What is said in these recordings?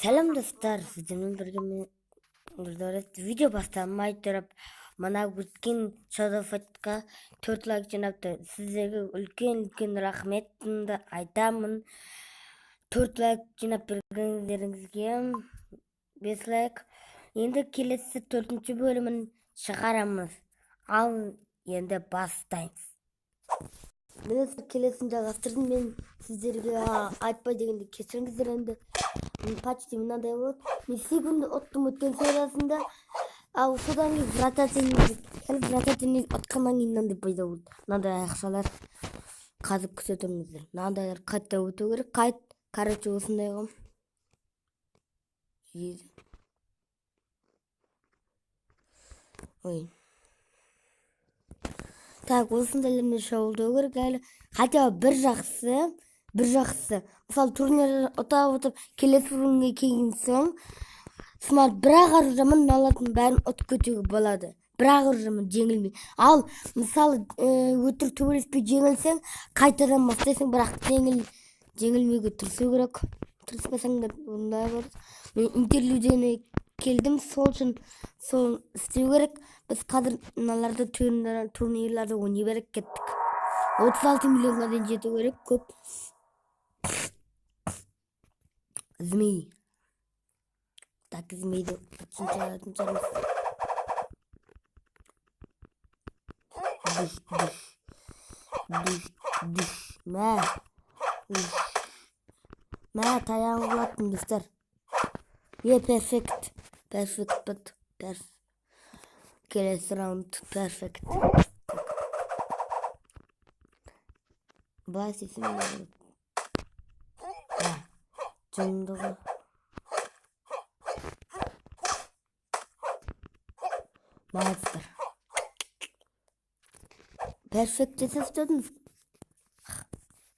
Сәлем достар, сіздермен бірге мен Нұрдәулет. Видео бастамай тұрып, мына өткен Shadow Fight'қа 4 лайк жинапты. Сіздерге үлкен-үлкен рахметімді айтамын. 4 лайк жинап бергендеріңізге 5 лайк. Енді келесі 4-ші бөлімін шығарамыз. Ал енді бастаймыз. Мен келесін жалғастырдым. Мен сіздерге айтпай дегенде кешіріңіздер енді. Почти мынандай болады. Мен секунды ұттым өткен сериясында. Ал содан кейін врата теннис ұтқаннан кейін мынандай пайда болды. Мынандай ақшалар қазір күте тұрыңыздар. Мынандайлар қайта өту керек. Қайт, короче, осындай ғой. Ой. Так, осындайлармен шабуылдау керек әлі. Хотя бір жақсы, бір жақсы. Мысалы, турнир ұта отырып, келесі турнирге келген соң, смарт бір-ақ оружиемен мыналардың бәрін ұтып кетуге болады. Бір-ақ оружиемен жеңілмей. Ал, мысалы, өтірік төбелеспей жеңілсең, қайтадан бастайсың, бірақ жеңілмеуге тырысу керек. Тырыспасаң да ондай болады. Мен интервьюден келдім, сол үшін сол істеу керек. Біз қазір мыналарды турнирларды ойнай беріп кеттік. 36 миллионға дейін жету керек, көп. Змей. Так, змейді ұтсын шығармыз. Дүш, дүш. Дүш, дүш. Мә. Үш. Мә, таяғын құлаттым, достар. Е, перфект. Перфект бит. Перф. Келесі раунд перфект. Былай істесем не болады? Жынды ғой. Мә, перфект десе істедім.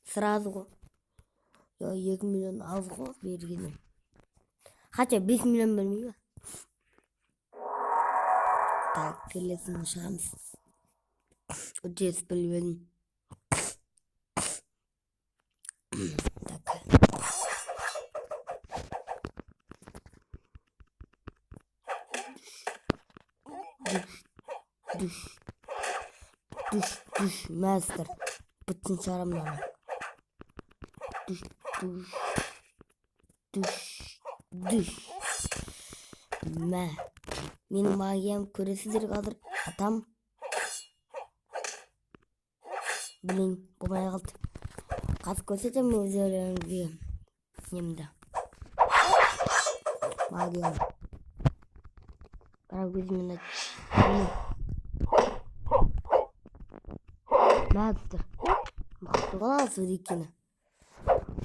Сразу ғой. 2 миллион аз ғой бергенім. Хотя 5 миллион бермей ме? Так, келесін шығамыз. Үдес білмедім. Так. Дүш, дүш, дүш, дүш, мастер. Бүтін шығарамын мынаны. Дүш, дүш, дүш, дүш. Мә. Менің магиям көресіздер қазір. Атам. Блин, болмай қалды. Қазір көрсетемін өздеріңізге немді. Магиям. Бірақ өзімен Мастер. Мықты ғой екені.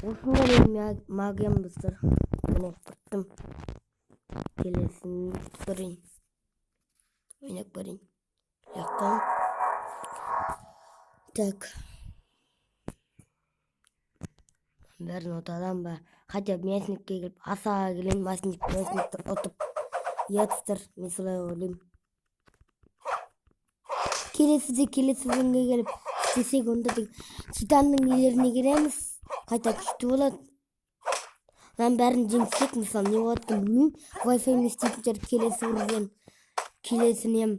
Осында менің магиям, достар. Міне, ұттым. Келесін көрейін. Ойнап көрейін. Жаққа. Так. Бәрін ұтадам ба? Хотя мясникке келіп, асаға келейін, мясникті ұтып. Иә, достар, мен солай ойлаймын. Келесіде келесі күнге келіп істесек, онда Титанның нелеріне келеміз. Қайта күшті болады. Мынаның бәрін жеңсек, мысалы, не болады екенін білмеймін. Wi-Fi-мен істейтін шығар келесі үрден. Келесінем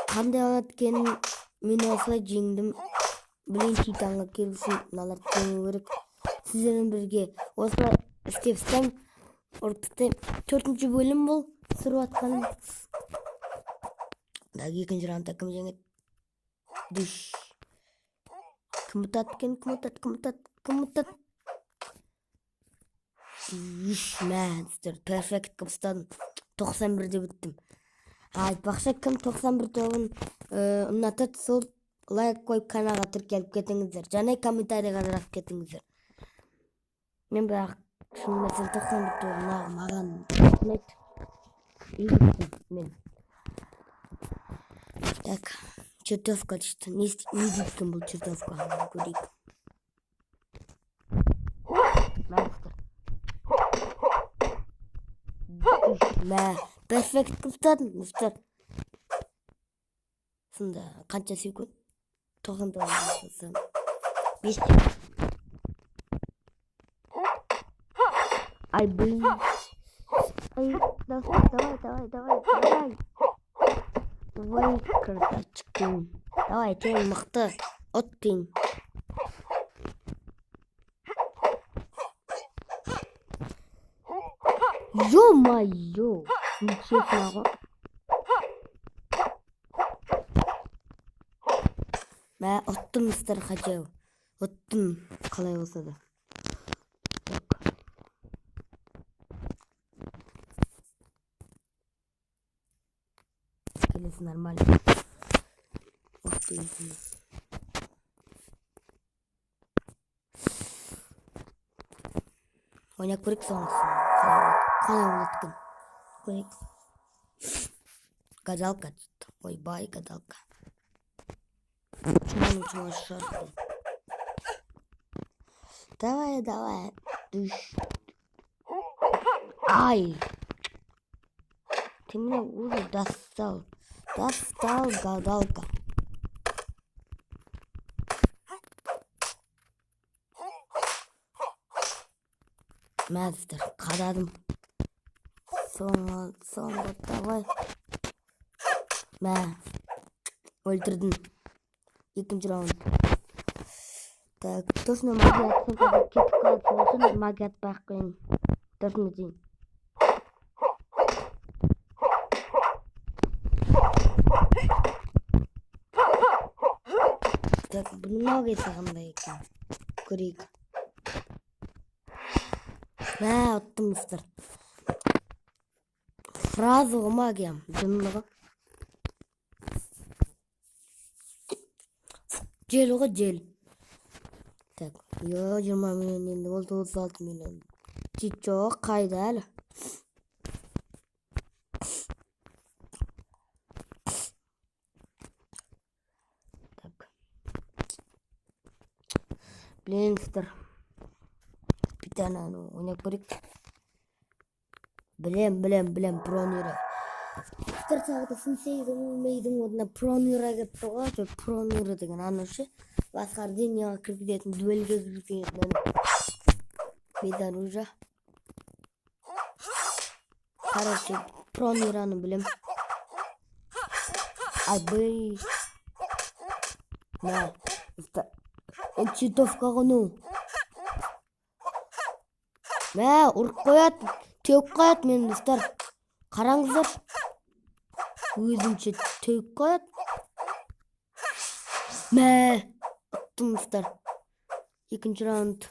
қандай болады екенін мен осылай жеңдім. Блин, Титанға келу үшін мыналарды жеңу керек. Сіздермен бірге осылай істеп істеймін. Ұрып тастаймын. 4-ші бөлім бұл түсіріп жатқаным. Так, екінші раундта кім жеңеді? Дүш. Кім ұтады екен? Кім ұтады? Кім ұтады? Кім ұтады? Үш, мә, достар, перфект қылып ұстадым. 91-де біттім. Айтпақшы, кім 91 тобын ұнатады, сол лайк қойып каналға тіркеліп кетіңіздер. Және комментарийға жазып кетіңіздер. Мен бірақ шынымен айтсам 91 тобы маған ұнайды. Үйреттім мен. Так, чертовка дейді. Не дейді екен бұл чертовка? Көрейік. Мә, перфект қылып ұстадым, достар. Сонда қанша секунд? 99 5 секунд. Ай, блин. Ай, давай, давай, давай, давай, давай. Ой, красавчик деймін. Давай, тең мықты. Ұт деймін. Ё-моё! Нечестно ғой. Мә, ұттым, достар, хотя бы. Ұттым, қалай болса да. Так. Келесі нормально. Ух ты. Ойнап көрейік соңғысын. Қалай болады екен? Көрейік. Гадалка дейді. Ойбай, гадалка. Чуманың чумасы шығар. Давай, давай. Дүш. Ай! Ты меня уже достал. Достал, гадалка. Мастер, қададым. Соңғы, соңғы, давай. Мә, өлтірдім. Екінші раунд. Так, точно магия атсам, қазір кетіп қалады. Сол үшін магия атпай ақ қояйын. Точно дейін. Так, бұның магиясы қандай екен? Көрейік. Мә, ұттым, достар. Сразу магия. Жынды ғой. Жел ғой, жел. Так, йо, 20 миллион енді болды, 36 миллион. Жоқ, қайда әлі? Так. Блин, достар. Питананы ойнап көрейік. Білем, білем, білем, Пронира. Достар, тағы да Сенсейдің, Мейдің орнына Пронира келіпті ғой. Сол Пронира деген анау ше, восхождениеға кіргізетін, дуэльге кіргізетін анау. Без оружия. Короче, Пронираны білем. Айбей. Мә, достар. Читовка ғой, ну. Мә, ұрып қояды, теуіп қояды мені, достар. Қараңыздар. Өзінше теуіп қояды. Мә, ұттым, достар. Екінші раунд.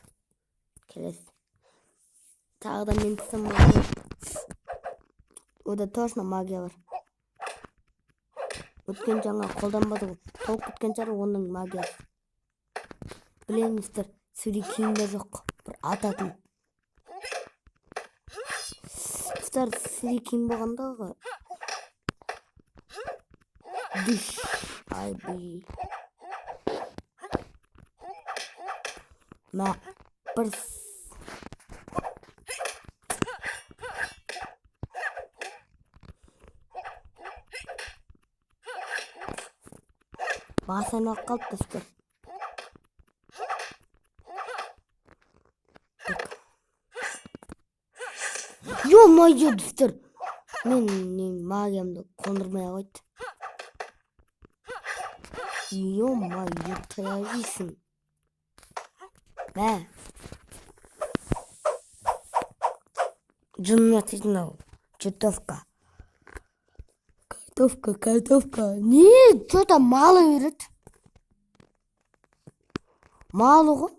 Келесі. Тағы да мен түссем болады. Ода точно магия бар. Өткен жаңа қолданбады ғой. Толып кеткен шығар оның магиясы. Білемін, достар, сюрикен де жоқ. Бір ататын. Достар, сюрикен болғанда ғой. Дүш. Ай, би. Мә, бір бас айналып қалды, достар. Ё-моё, достар. Мен не магиямды қондырмай қойды. Ё-моё, таяқ жейсің. Мә. Жынына тиді мынау. Чертовка. Картовка, картовка. Не, что-то мало береді. Мало ғой.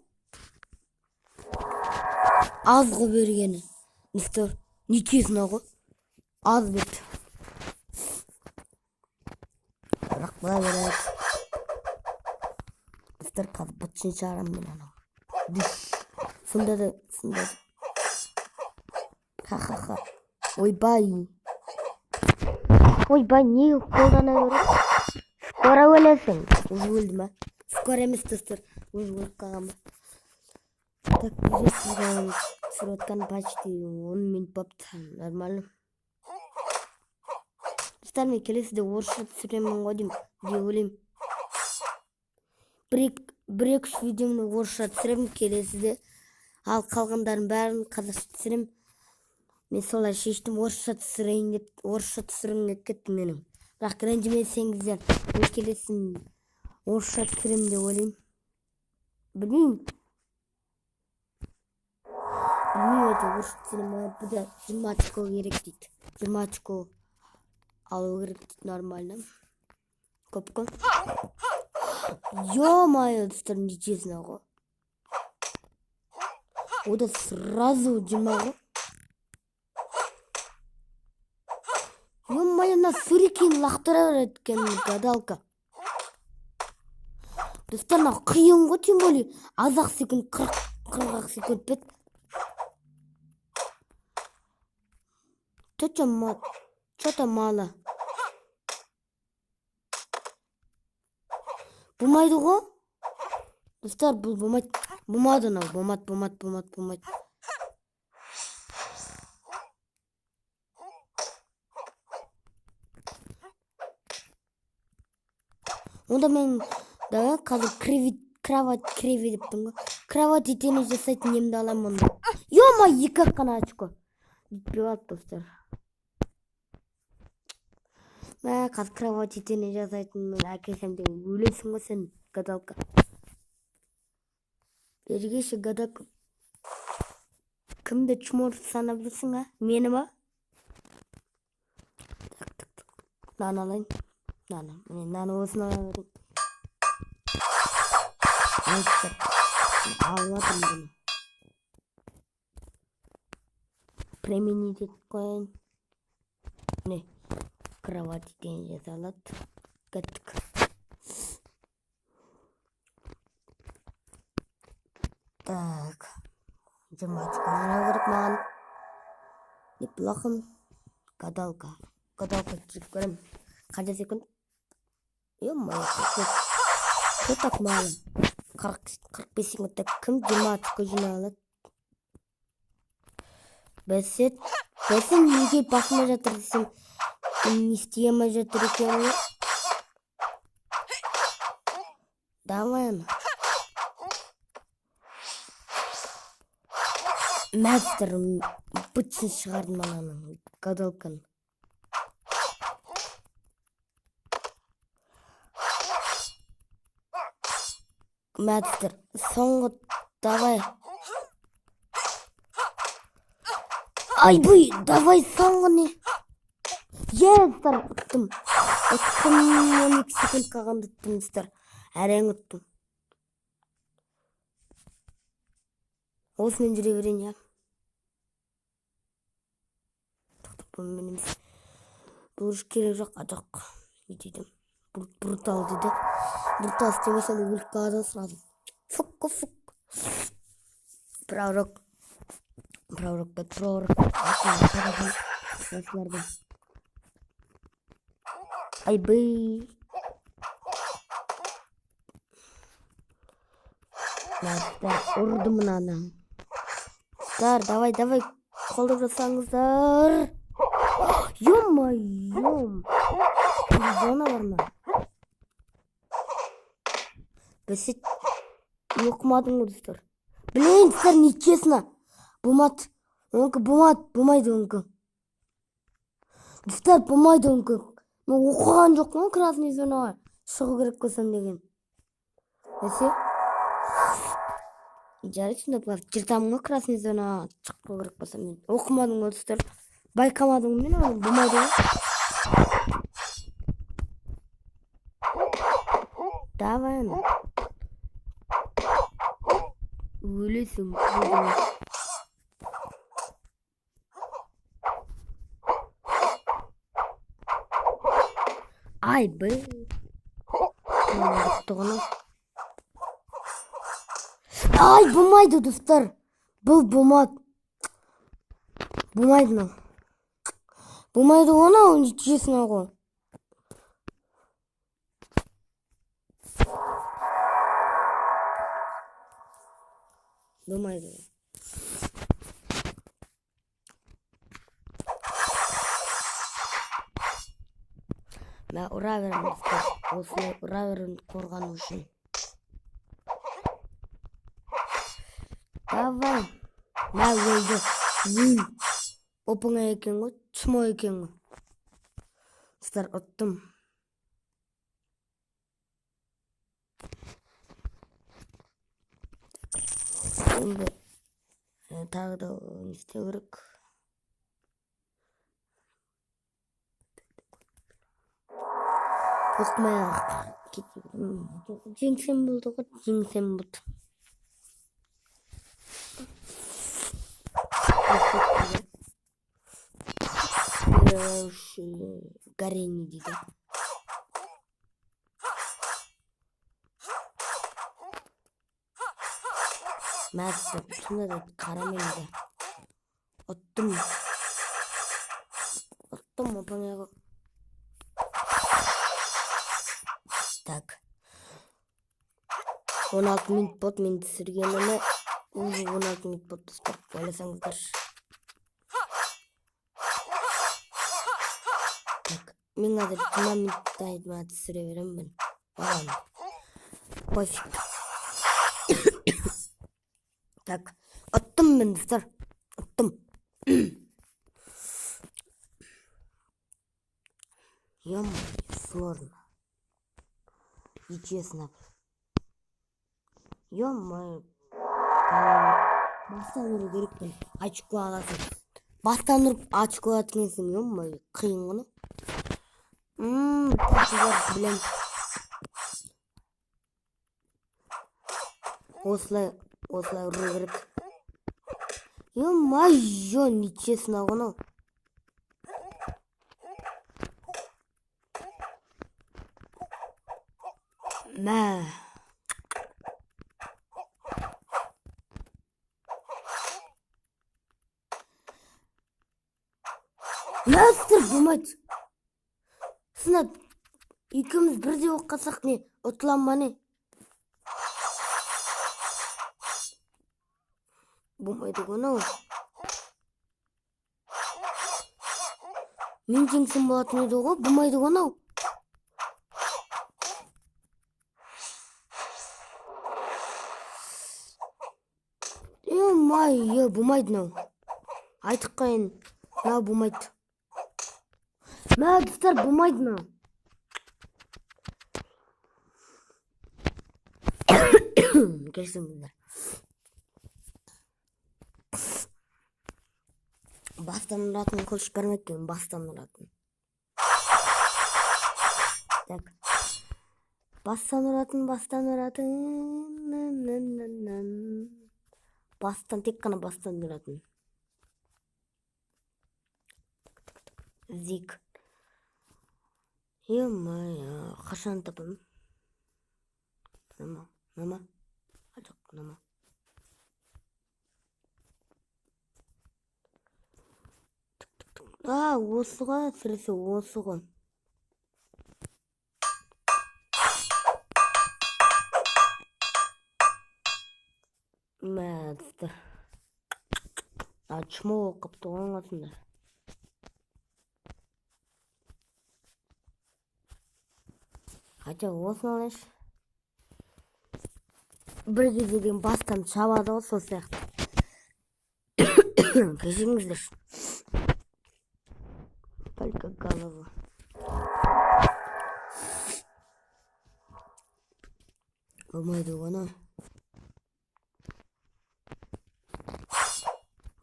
Аз ғой бергені. Достар, нечестно ғой. Аз берді. Бірақ былай береді. Достар, қазір бытшын шығарамын мен анау. Дүш. Сындырды, сындырды. Ха-ха-ха. Ойбай. Ойбай, неге қолдана береді? Скоро өлесің. Уже өлді ма? Скоро емес, достар. Уже өліп қалған ба? Так, келесі раунд түсіріп жатқан почти 10 минут болыпты. Нормально. Достар, мен келесіде орысша түсіремін ғой деймін, деп ойлаймын. Бір екі үш видеомды орысша түсіремін келесіде. Ал қалғандарын бәрін қазақша түсіремін. Мен солай шештім, орысша түсірейін деп, орысша түсіргім келіп кетті менің. Бірақ ренжімесеңіздер, мен келесін орысша түсіремін деп ойлаймын. Білмеймін. Білмеймін, әйтеуір орысша түсіремін. Бұл да 20 очко керек дейді. 20 очко алу керек дейді, нормально. Көп қой. Ё-моё, достар, нечестно ғой. О да сразу 20 ғой. Ё-моё, мына сюрикен лақтыра береді екен, гадалка. Достар, мынау қиын ғой, тем более аз-ақ секунд, 40 секунд бет. Чё-то мало. Болмайды ғой. Достар, бұл болмайды. Болмады мынау, болмады, болмады, болмады, болмайды. Онда мен да қазір кровать криви деп тұрмын ғой. Кровать етене жасайтын немді аламын онда. Ё-моё, екі ақ қана очко. Жетпей қалды, достар. Мә, қазір кровать етене жасайтын мен әкелсем де өлесің ғой сен, гадалка. Бергеші, гадалка. Кімді чмор санап жүрсің, а? Мені ма? Так, так, так. Мынаны алайын. Мынаны, міне, мынаны осыны ала берейін. Алып жатырмын бұны. Применить етіп қояйын. Міне, кровать етене жасалады. Кеттік. Так. 20 очко жинау керек маған. Неплохо. Гадалка. Гадалка түсіріп көремін. Қанша секунд? Ё-моё, что так мало? 45 секундта кім 20 очко жинай алады? Бәсе, бәсе неге басылмай жатыр десем, не істей алмай жатыр екен ғой. Давай ана. Мастер, бытсын шығардым ананың гадалканы. Мастер, соңғы, давай. Айбый, давай соңғы не? Достар, ұттым. Ұттым, 12 секунд қалғанда ұттым, достар. Әрең ұттым. Осымен жүре берейін, я. Тоқтап, бұнымен емес. Бұл үш керек жоқ, а жоқ. Не дейді? Брутал дейді. Брутал істемесем өліп қалады сразу. Фук, фук. Пророк. Пророк, да, пророк. Осыларды. Айбый. Достар, ұрды мынаны. Достар, давай, давай. Қолдап жасаңыздар. Ё-моё. Зона бар ма? Бәсе, оқымадым ғой, достар. Блин, достар, нечестно. Болмады. Онікі болмады, болмайды онікі. Достар, болмайды онікі. Мен оқыған жоқпын ғой, красный зонаға шығу керек болсам деген. Бәсе? Жарайды, сонда былай жыртамын ғой, красный зонаға шығу керек болсам мен. Оқымадым ғой, достар. Байқамадым ғой мен оны, болмайды ғой. Давай ана. Өлесің, өлесің. Ай, б. Ай, болмайды, достар. Бұл болмады. Болмайды мынау. Болмайды ғой мынау, нечестно ғой. Болмайды. Мә, ұра беремін, достар. Осылай ұра беремін қорғану үшін. Давай. Мә, өлді. Өл. Оп-оңай екен ғой, чмо екен ғой. Достар, ұттым. Енді тағы да не істеу керек? Оқымай ақ жеңсем болды ғой, жеңсем болды. Горение дейді. Мәстер, сонда да қарамаймын да. Ұттым. Ұттым, оп-оңай ғой. Так. 16 минут болды мен түсіргеніме. Уже 16 минут болды, достар. Ойласаңыздар. Так, мен қазір 20 минуттай түсіре беремін. Маған пофиг. Так, ұттым мен, достар. Ұттым. Ё-моё, сложно. И честно. Ё-моё. Бастан ұру керек пен очко аласың. Бастан ұрып очко алады екенсің, ё-моё, қиын ғой. Білем. Осылай, осылай ұру керек. Ё-моё, нечестно ғой. Мә. Мастер болмайды. Сынат, екеуміз бірдей болып қалсақ не, ұтылам ба не? Болмайды ғой мынау. Мен жеңсем болатын еді ғой, болмайды ғой мынау. Ё-моё, болмайды мынау. Айтып қояйын, мынау болмайды. Мә, достар, болмайды мынау. Кешіріңіздер. Бастан ұратын қылыш бар ма екен? Бастан ұратын. Так. Бастан ұратын, бастан ұратын. Бастан, тек қана бастан ұратын. Зик. Ё-моё, қашан табам? Мама, мама. Жоқ, мама. А, осы ғой, әсіресе осы ғой. Мә, достар. А, чмо болып қапты ғой қасында. Хотя осыны алайыншы. Бір кезде деген бастан шабады ғой, сол сияқты. Кешіріңіздерші. Только голову. Болмайды ғой.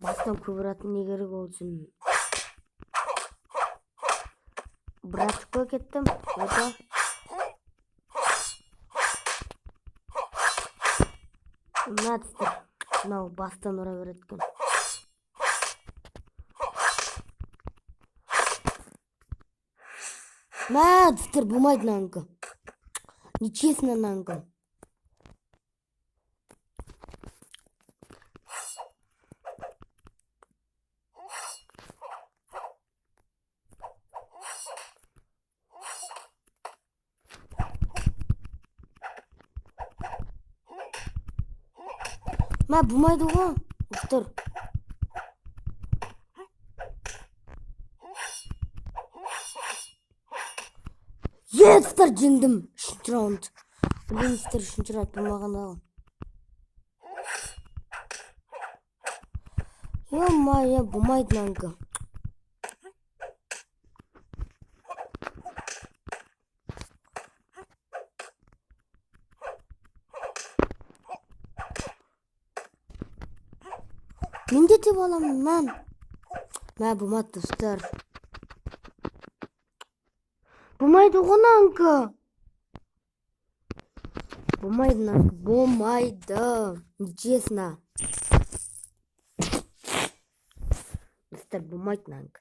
Бастан көп ұратын не керек ол үшін? Бір очко кеттім. Опа. Мына достар, мынау бастан ұра береді екен. Мә, достар, болмайды мынанікі. Нечестно мынанікі. Мә, болмайды ғой, достар. Е, достар, жеңдім. Үшінші раунд. Блин, достар, үшінші раунд болмаған ғой. Ё-моё, болмайды мынанікі. Мен де тебе аламын, мә. Мә, болмады, достар. Болмайды ғой мынанікі. Болмайды мынанікі, болмайды. Нечестно. Достар, болмайды мынанікі.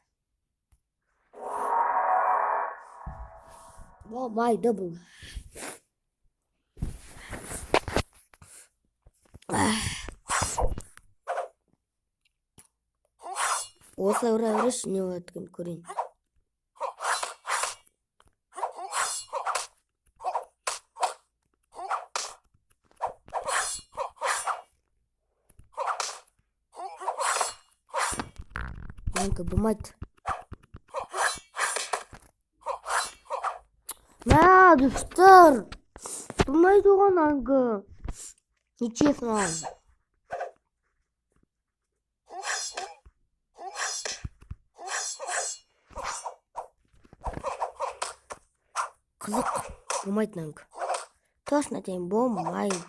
Болмайды бұл. Осылай ұра берейінші, не болады екен көрейін. Мынанікі болмайды. Мә, достар. Болмайды ғой мынанікі. Нечестно. Қызық, болмайды мынанікі. Точно айтайын, болмайды.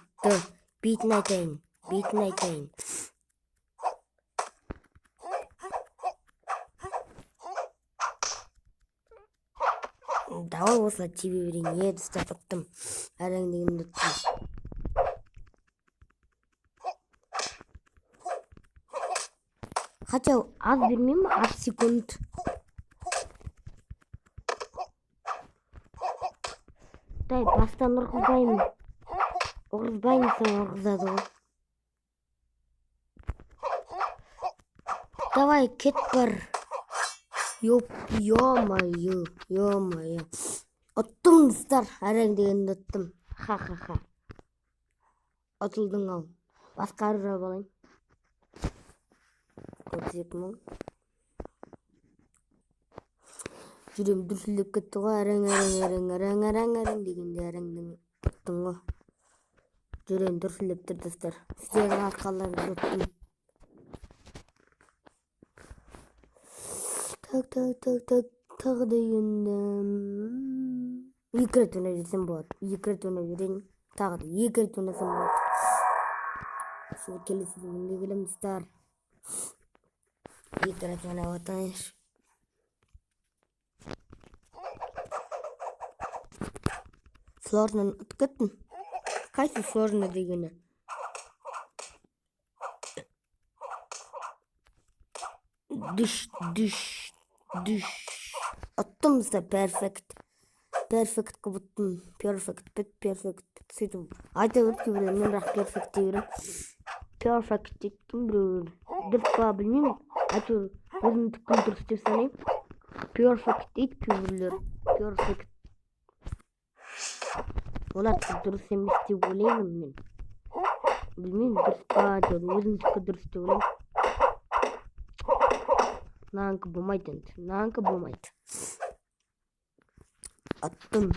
Бетін айтайын, бетін айтайын. Давай осылай тебе берейін. Е, достар, ұттым. Әрең дегенде ұттым. Хотя аз бермеймін, аз секунд. Дай, бастан ұрғызбаймын. Ұрғызбаймын, сен ұрғызады ғой. Давай, кет бар. Ёп, ё-моё, ё-моё. Ұттым, достар, әрең дегенде ұттым. Ха-ха-ха. Ұтылдың ау. Басқа ұрып алайын. 32 мың. Жүрегім дүрсілдеп кетті ғой, әрең, әрең, әрең, әрең, әрең, әрең дегенде әреңнің ұттым ғой. Жүрегім дүрсілдеп тұр, достар. Сіздердің арқаларыңызда ұттым. Так, так, так, так, тағы да енді 2 рет ойнап жіберсем болады. 2 рет ойнап жіберейін. Тағы да 2 рет ойнасам болады. Сол келесі күнге келемін, достар. 2 рет ойнап отырайыншы. Сложно ұтып кеттім. Қайсы сложно дегені? Дүш, дүш, дүш. Ұттым, достар, перфект. Перфект қылып ұттым. Перфект, бит, перфект. Сөйтіп айта берді кейбіреулер, мен бірақ перфект дей беремін. Перфект дейді біреулер. Дұрыс па білмеймін. Әйтеуір өзімдікін дұрыс деп санаймын. Перфект дейді кейбіреулер. Перфект. Олар дұрыс емес деп ойлаймын мен. Білмеймін, дұрыс па, әйтеуір өзімдікі дұрыс деп ойлаймын. Мынанікі болмайды енді. Мынанікі болмайды. Аттым.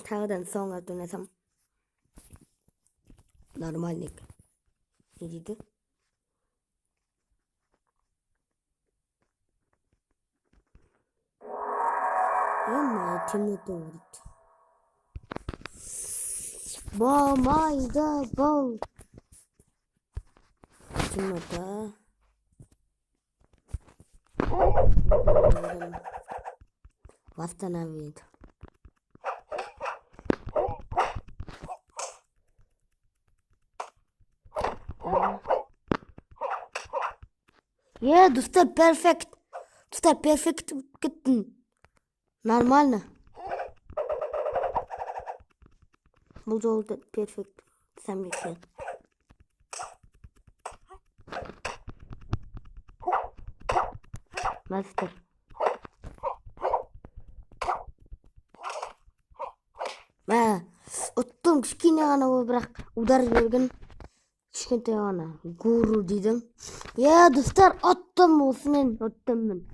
Тағыдан соңғы рет ойнасам. Нормальный. Не дейді? Ё-моё, темнота дейді. Болмайды бұл. Темнота. Восстановить. Е, достар, перфект. Достар, перфект кеттім. Нормально. Бұл жолы да перфект сам екен. Мастер. Мә, ұттым, кішкене ғана ол, бірақ удар жіберген. Кішкентай ғана. Гуру дейді. Е, достар, ұттым, осымен ұттым мен.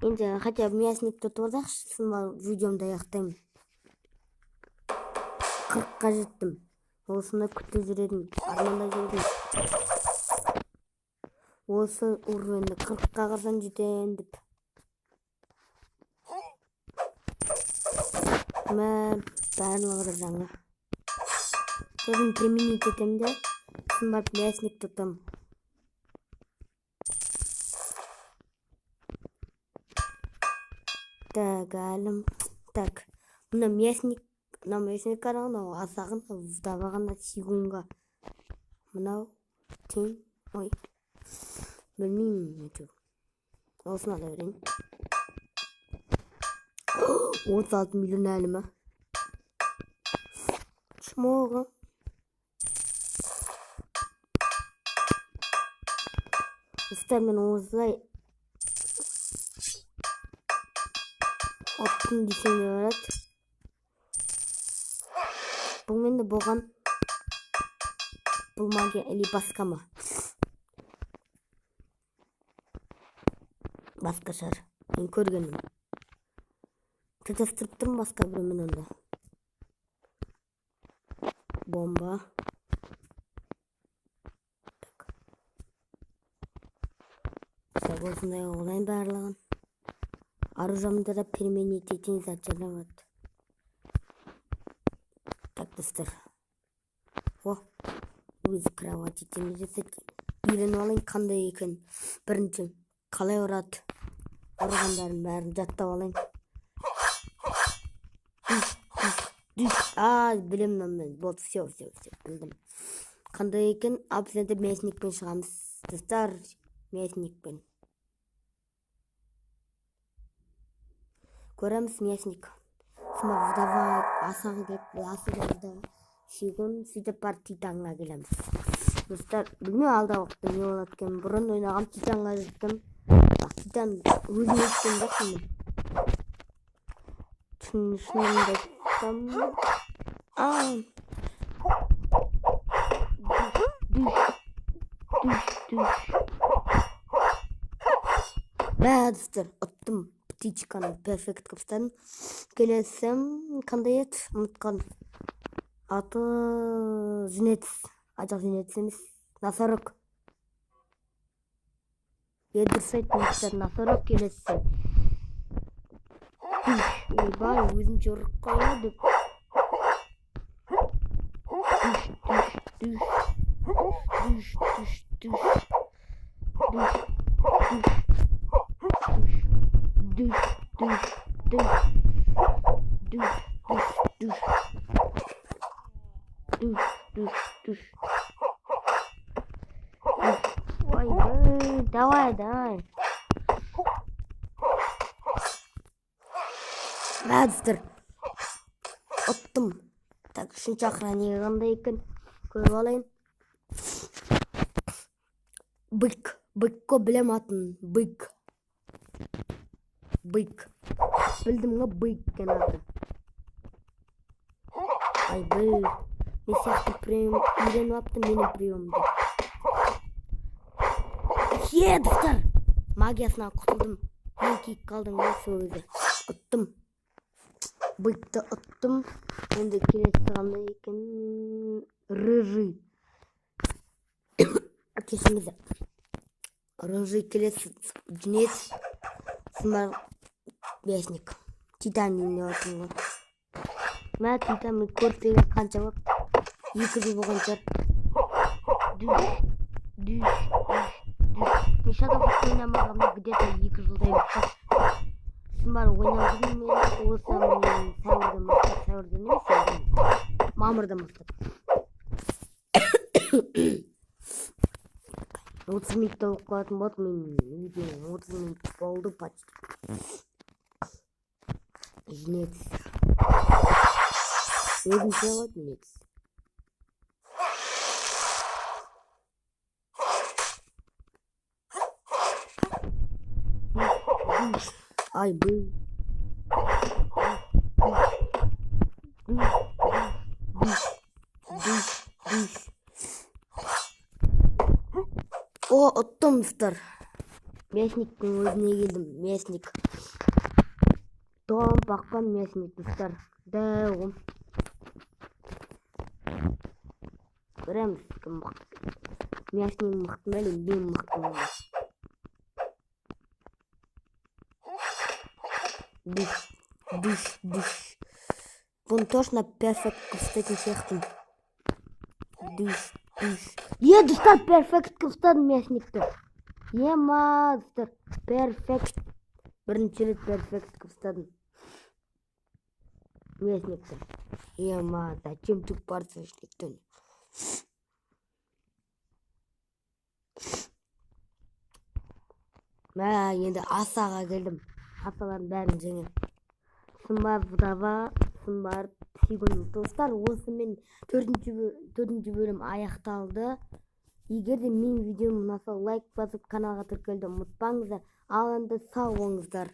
Енді хотя бы мясникті ұтып алсақшы, сосын барып видеомды аяқтаймын. 40-қа жеттім. Осыны күтіп жүр едім, армандап жүр едім. Осы уровеньді 40-қа қашан жетемін деп. Мә, барлығы да жаңа. Сосын применить етемін де, Сосын барып мясникті ұтамын. Так, әлім. Так, мына мясник, мына мясник қараған, мынау асағын, вдовағына сигунға. Мынау тең, ой, білмеймін әйтеуір. Осыны ала берейін. 36 миллион әлі ма? Шмоға. Достар, мен осылай ұттым десем де болады. Бұл менде болған. Бұл магия или басқа ма? Басқа шығар. Мен көргенім. Шатастырып тұрмын басқа біреумен онда. Бомба. Так. Так, осындай оңай барлығын. Оружиемді да применить ететін заттар болады. Так, достар. О, өзі кровать етеміз десек, үйреніп алайын қандай екен. Бірінші, қалай ұрады? Ұрғандарын бәрін жаттап алайын. А, білемін мен. Вот, все, все, все, білдім. Қандай екен? Абсенті мясникпен шығамыз. Достар, мясникпен. Көреміз мясник. Сыма вдова асағы келіп, асығы вдова. Сүйгін, сөйтіп барып Титанға келеміз. Достар, білмеймін алдағы уақытта не болады екен. Бұрын ойнаған Титанға жеттім. Бірақ Титан өзім өткен жоқпын мен. Шынымды айтсам, дүш, дүш, дүш. Мә, достар, ұттым. Птичканы перфект қылып тастадым. Келесі қандай еді? Ұмытып қалдым. Аты жнец. А, жоқ, жнец емес. Носорог. Е, дұрыс айттым, достар, носорог келесі. Ойбай, өзімше ұрып қойма деп. Дүш, дүш, дүш. Дүш, дүш, дүш. Дүш, дүш. Дүш, дүш, дүш. Дүш, дүш, дүш. Дүш, дүш, дүш. Ой, давай, давай. Мә, достар. Ұттым. Так, үшінші охранник қандай екен? Көріп алайын. Бык. Бык қой, білем атын. Бык. Бык. Білдім ғой, бык екен аты. Ай, бык. Мен сияқты прием үйреніп алыпты менің приемымды. Е, достар. Магиясынан құтылдым. Мен киіп қалдым ғой сол кезде. Ұттым. Быкты ұттым. Енді келесі қандай екен? Рыжий. Кешіріңіздер. Рыжий келесі жнец. Сымар мясник. Титан деп отырмын ғой. Мә, Титан мен көрпеген қанша болып? 2 жыл болған шығар. Дүш, дүш, дүш, дүш. Мен Shadow Fight ойнамағанымда где-то 2 жылдай болып қалды. Сосын барып ойнап жүрмін мен осы сәуірден бастап, сәуірден емес, сәуірден, мамырдан бастап. 30 минутта болып қалатын болды, мен видео 30 минут болды почти. Жнец. Өзімше ғой жнец. Ай, бұл. О, ұттым, достар. Мясниктің өзіне келдім. Мясник. Томпақпан мясник, достар. Дәу. Көреміз, кім мықты. Мясник мықты ма, или мен мықтымын ба? Дүш, дүш, дүш. Бұны точно перфект қылып тастайтын сияқтымын. Дүш, Үш. Е, достар, перфект қылып ұстадым мясникті. Ема, достар, перфект. Бірінші рет перфект қылып ұстадым мясникті. Ема, зачем ты барсың? Мә, енді асаға келдім. Асалардың бәрін жеңемін. Сосын барып вдова, сосын барып сигун. Достар, осымен төртінші бөлім аяқталды. Егер де менің видеом ұнаса, лайк басып, каналға тіркелуді ұмытпаңыздар. Ал енді сау болыңыздар.